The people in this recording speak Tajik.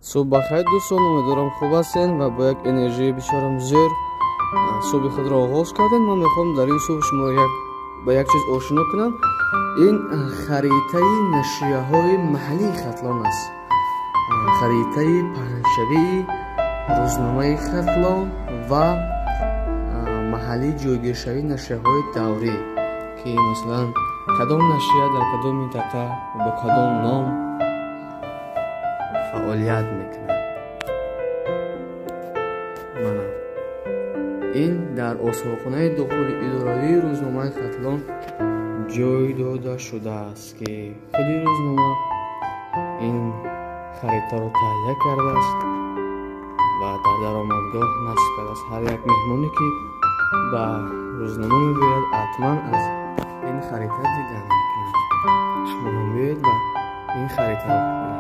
Субҳ бахайр, дӯстон, умедворам, хуб ҳастен ва бо як энержии бисёрам зӯр субҳи худро оғоз кардем. Ман мехоҳам дар ин субҳ шуморо ба як чиз ошино кунам. Ин харитаи нашрияҳои маҳаллии Хатлон аст, харитаи паҳншавии рӯзномаи Хатлон ва маҳаллии ҷойгиршавии нашрияҳои даврӣ, ки масалан кадом нашрия дар кадом минтақа бо кадом ном фаъолият мекунад. Мана ин дар осорхонаи дохили идоравии рӯзномаи Хатлон ҷой дода шудааст, ки худи рӯзнома ин харитаро таҳия кардааст ва дар даромадгоҳ насб кардааст. Ҳар як меҳмоне, ки ба рӯзнома мебиёяд, ҳатман аз ин харита дидан мекунад. Шумо ҳам биёед ва ин харитаро